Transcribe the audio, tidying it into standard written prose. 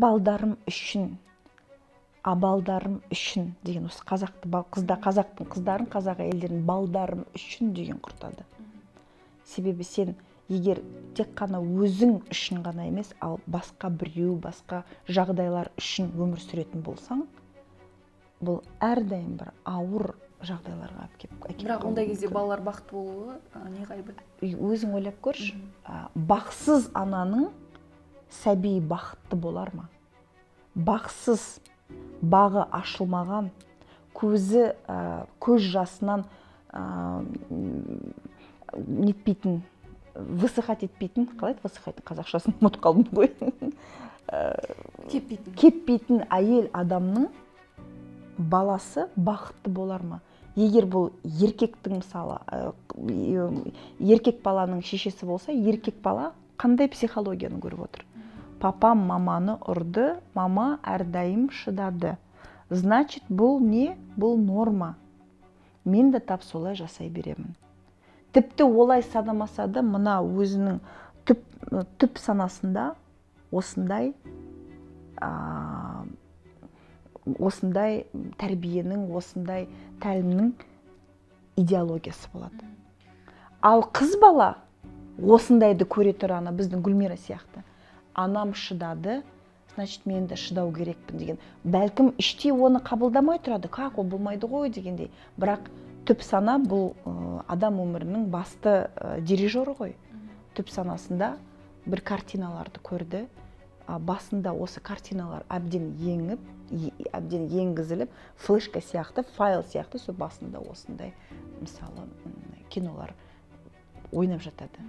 Балдарым үшін, абалдарым үшін деген осы қазақты қызда, қазақтың қыздарын, қазақ әйелдерін балдарым үшін деген құртады. Себебі сен егер тек қана өзің үшін ғана емес, ал басқа біреу, басқа жағдайлар үшін өмір сүретін болсаң, бұл әрдайым бір ауыр жағдайларға алып келіп, әкеліп Бірақ ондай қалуы кезде мүмкін. Балалар бақытты болуы не ғайбы? Өзің ойлап көрші, бақсыз ананың сәбиі бақытты болар ма? Бақсыз, бағы ашылмаған, көзі, көз жасынан, нетпейтін, высыхать етпейтін, қалай еді высыхать, қазақшасын ұмытып қалдым ғой. Кеппейтін. Кеппейтін әйел адамның баласы бақытты болар ма? Егер бұл еркектің, мысалы, еркек баланың шешесі болса, еркек бала қандай психологияны көріп отыр? Папам маманы ұрды, мама әрдайым шыдады. Значит, бұл не? Бұл норма. Мен де тап солай жасай беремін. Тіпті олай санамаса да, мына өзінің түп санасында осындай тәрбиенің, осындай тәлімнің идеологиясы болады. Ал қыз бала осындайды көре тұра, ана біздің Гүлмира сияқты, анам шыдады, значит, мен де шыдау керекпін деген. Бәлкім, іштей оны қабылдамай тұрады, как ол болмайды ғой дегендей. Бірақ түп сана бұл адам өмірінің басты дирижері ғой. Түп санасында бір картиналарды көрді, басында осы картиналар әбден еңіп, әбден енгізіліп, флешка сияқты, файл сияқты, сол басында осындай, мысалы, кинолар ойнап жатады.